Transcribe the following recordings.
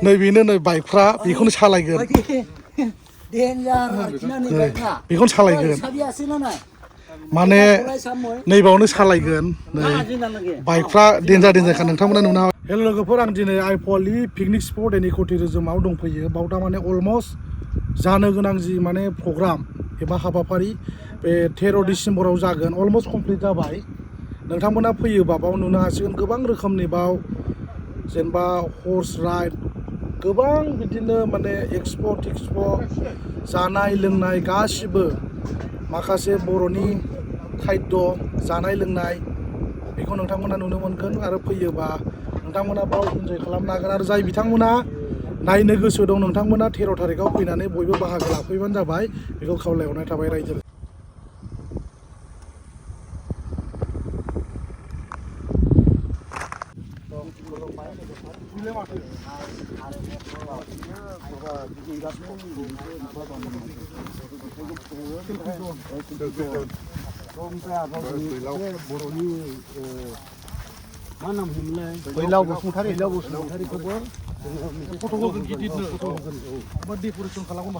नैबेनो नै बाइकफ्रा बेखौनो सालायगोन बेखौनो सालायगोन माने नैबावनो सालायगोन नै बाइकफ्रा देन्जार देन्जारखा नोंथांमोना नुनो हागोन। हेल' लोगोफोर आं दिनै आइफवालि पिकनिक स्पट एन्ड इक' टुरिजमाव दंफैयो। बाव थारमाने अलमस्ट जानो गोनां जि माने प्रग्राम एबा हाबाफारि बे 13 डिसेम्बराव जागोन अलमस्ट कमप्लिट जाबाय। नोंथांमोना फैयोबा बाव नुनो हासिगोन गोबां रोखोमनि बाव जेनेबा हर्स राइड गोबां बिदिनो माने एक्सप' जानाय लोंनाय गासिबो माखासे बर'नि खाद्य जानाय लोंनाय बेखौ नोंथांमोना नुनो मोनगोन आरो फैयोबा नोंथांमोना बाव इन्जय खालामनो हागोन। आरो जाय बिथांमोना नायनो गोसो दं नोंथांमोना 13 थारिखआव फैनानै बयबो बाहागो लाफैबानो जाबाय बेखौ खावलायहरनाय थाबाय रायजो। मा नाम होनोमोनलाय फैलाव बसुमतारिखौबो फट'खौ गिदिरनो डेक'रेसन खालामगोन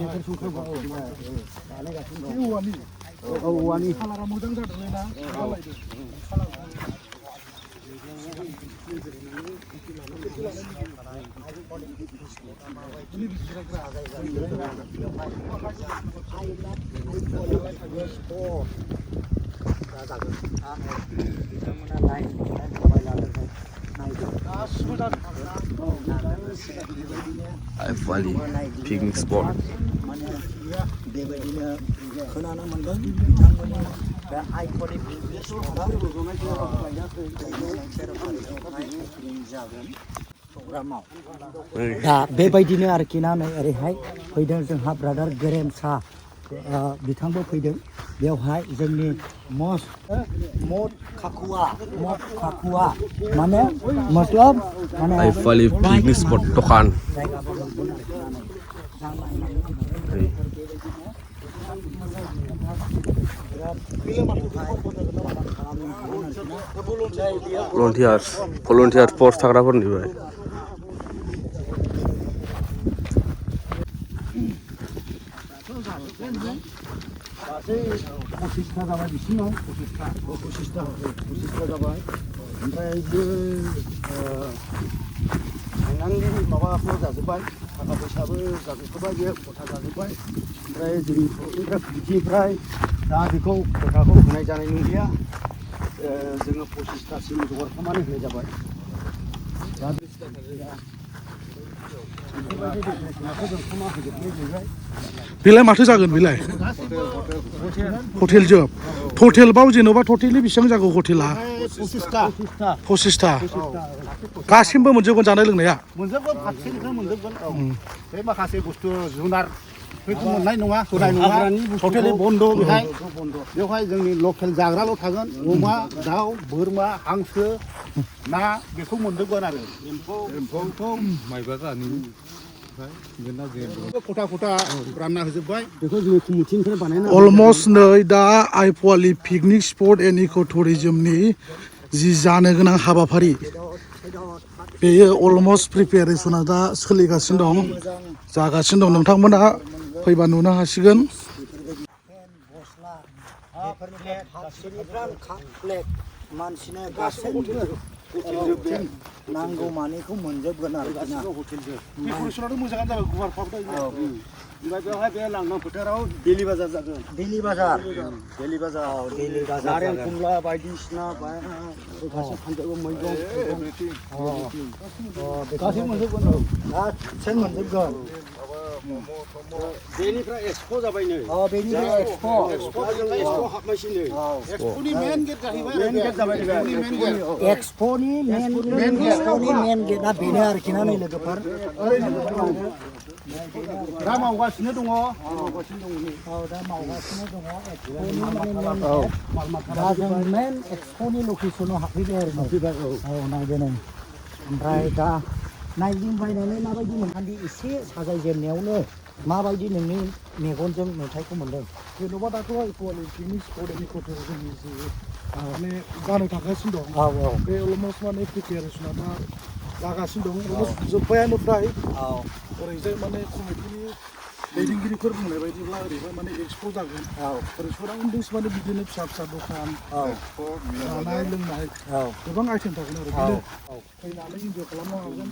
औवानि कालारा मोजां जादोंलै ना आइफवालि पिकनिक स्पट बेबायदिनो खोनानो मोनदों बिथांमोननि बे आइफवालि पिकनिक स्पटआ जागोन प्रग्रामाव दा बेबायदिनो आरोखि ना नै ओरैहाय फैदों जोंहा ब्रादार गेरेमसा बिथांबो फैदों बेवहाय जोंनि मद खाखुवा माने मतलब माने आइफवालि पिकनिक स्पट दखान भलन्टियार पस्ट थाग्राफोरनिफ्राय गासै 25ता जाबाय बिसिनाव 25ता जाबाय ओमफ्राय बे फाइनालि माबाखौ जाजोब्बाय थाखा फैसाबो जाजोबबाय बे खथा जाजोब्बाय ओमफ्राय जोंनि कमिटिनिफ्राय दा बेखौ खथाखौ होनाय जानाय नंलिया जोङो 25तासिम जगार खालामनानै होनाय जाबाय दा बेलाय माथो जागोन बेलाय हटेल जोब टटेल बाव जेन'बा टटेलि बेसेबां जागौ हटेला 25ता गासिबो मोनजोबगोन जानाय लोंनाया मोनजोबगोन फारसेनिफ्राय मोनजोबगोन बे माखासे बुस्थु जुनार बेखौ मोननाय नङा होनाय नङा टटेलि बन्द बेवहाय जोंनि लकेल जाग्राल' थागोन अमा दाउ बोरमा हांसो ना बेखौ मोनजोबगोन आरो एम्फौ माइबा जानि खथा रानना होजोब्बाय बेखौ जोङो कमिटिनिफ्राय बानायना अलमस्ट नै दा आइफवालि पिकनिक स्पट एन्ड इक' टुरिजमनि जि जानो गोनां हाबाफारि बेयो अलमस्ट प्रिपेरेसना दा सोलिगासिनो दं जागासिनो दं नोंथांमोना फैबा नुनो हासिगोन मानसिनो गासैबो नांगौ मानिखौ मोनजोबगोन आरो डेक'रेसनाथ' मोजाङानो जाबाय गुवार ओमफ्राय बेवहाय बे लांदां फोथाराव डेलि बाजार जागोन डेलि बाजार नारें खमला बायदिसिना फानजोबो मैगं गासैबो मोनजोबगोन गासैबो मोनजोबगोन बेनिफ्राय एक्सप' जाबाय नै बेनिफ्राय एक्सप' हाबनायसै एक्सप'नि मेन गेट जाहैबाय एक्सप'नि मेन गेटआ बेनो आरोखि ना नै लोगोफोर दा मावगासिनो दङ दा जों मेन एक्सप'नि लकेसनाव हाबफैबाय आरो नायदो नै ओमफ्राय दा नायदिंबायनानै माबायदि मोनखांदि एसे साजायजेननायावनो माबायदि नोंनि मेगनजों नुथायखौ मोनदों जेन'बा दाथ' आइफवालि पिकनिक स्पट एन्ड इक' टुरिजमनि जि माने जानो थांगासिनो दं बे अलमस्ट माने प्रिपेरेसना दा जागासिनो दं जोब्बायानो फ्राय ओरैजाय माने कमिटिनि दैदेनगिरिफोर बुंनाय बायदिब्ला ओरैहाय माने एक्सप' जागोन ओरै सराउन्डिंस माने बिदिनो फिसा फिसा दखान जानाय लोंनाय गोबां आइटेम थागोन आरो बिदिनो फैनानै इन्जय खालामनो हागोन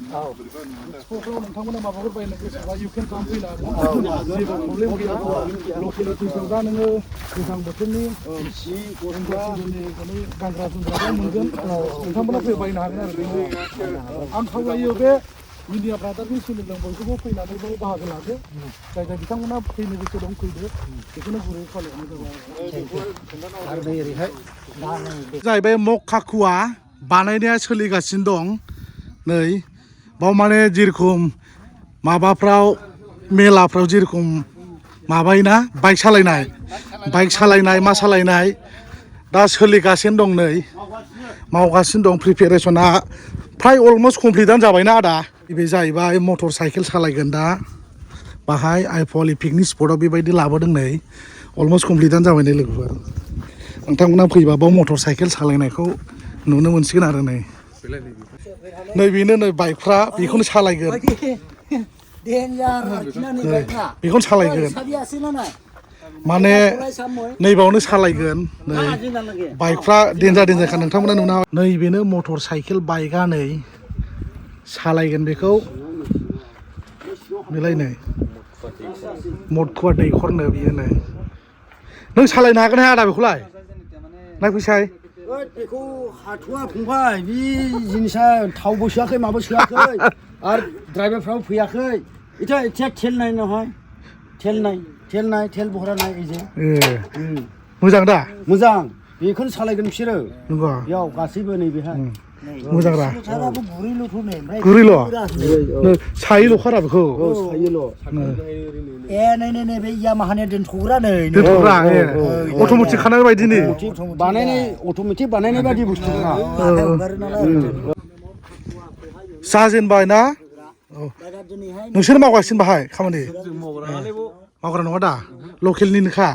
एक्सप'फ्राव नोंथांमोना माबाफोर बायनो गोसोबा इउ केन खालामफैनो हागोन जेबो प्रब्लेम गैया लकेल फैसायाव दा नोङो गोजां बोथोरनि माने गानग्रा जोमग्राबो मोनगोन नोंथांमोना फै बायनो हागोन आरो बेनो आं खावलायो बे मिडिया ब्रादारनि सोमोन्दै बयखौबो फैनानै बाव बाहागो लादो जाय जाय बिथांमोना फैनो गोसो दं फैदो बेखौनो गुरै खावलायनाय जाबाय जाहैबाय मग खाखुवा बानायनाया सोलिगासिनो दं नै बाव माने जेरखम माबाफ्राव मेलाफ्राव जेरखम माबायोना बाइक सालायनाय मा सालायनाय दा सोलिगासिनो दं नै मावगासिनो दं प्रिपेरेसना फ्राय अलमस्ट कमप्लिटआनो जाबायना आदा बे जाहैबाय मटर साइकेल सालायगोन दा बाहाय आइफवालि पिकनिक स्पटआव बेबायदि लाबोदों नै अलमस्ट कमप्लिटआनो जाबाय नै लोगोफोर नोंथांमोना फैबा बाव मटर साइकेल सालायनायखौ नुनो मोनसिगोन आरो नै बेनो नै बाइकफ्रा बेखौनो सालायगोन बेखौनो सालायगोन माने नैबावनो सालायगोन नै बाइकफ्रा देन्जारखा नोंथांमोना नुनो हागोन नैबेनो मटर साइकेल बाइकआ नै सालायगोन बेखौ बेलाय नै मदखुवा दैखरनो बियो नै नों सालायनो हागोन ना आदा बेखौलाय नायफैसाय बेखौ हाथ'वा फंबाय बे जिनिसा थावबो सोआखै माबो सोआखै आरो ड्राइभारफ्राबो फैयाखै इथा एथिया तेल नाय नहय तेल बहरा नाय एजे मोजां दा मोजां बेखौनो सालायगोन बिसोरो नंगौ बेयाव गासैबो नैबेहाय मोजां दा गुरैल' सायोल' खारा बेखौ नै बे यामाहानि दोनथ'ग्रा नै अट'मेटिक खानाय बायदिनि अट'मेटिक बानायनाय बायदि बुस्थु जाजेनबाय ना नोंसोर मावगासिनो बाहाय खामानि मावग्रा नङा दा लकेलनिनोखा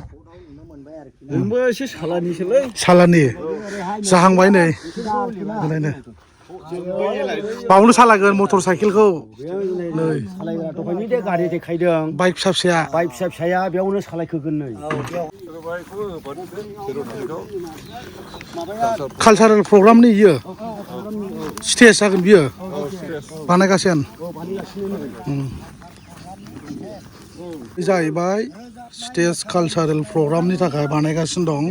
जोंबो एसे सालानिसोलै सालानि जाहांबाय नै बावनो सालायगोन मटर साइकेलखौ नै गारि देखायदों बाइक फिसाया बेयावनो सालायखोगोन नै कालचारेल प्रग्रामनि इयो स्टेज जागोन बियो बानायगासिनो जाहैबाय स्टेज कालचारेल प्रग्रामनि थाखाय बानायगासिनो दं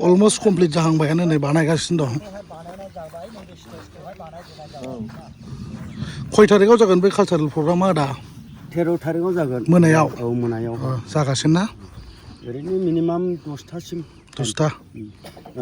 अलमस्ट कमप्लिट जाहांबायानो नै बानायगासिनो दं खय थारिखआव जागोन बे कालचारेल प्रग्रामा आदा 13 थारिखआव जागोन मोनायाव मोनायाव जागासिनो ना ओरैनो मिनिमाम 10थासिम 10ता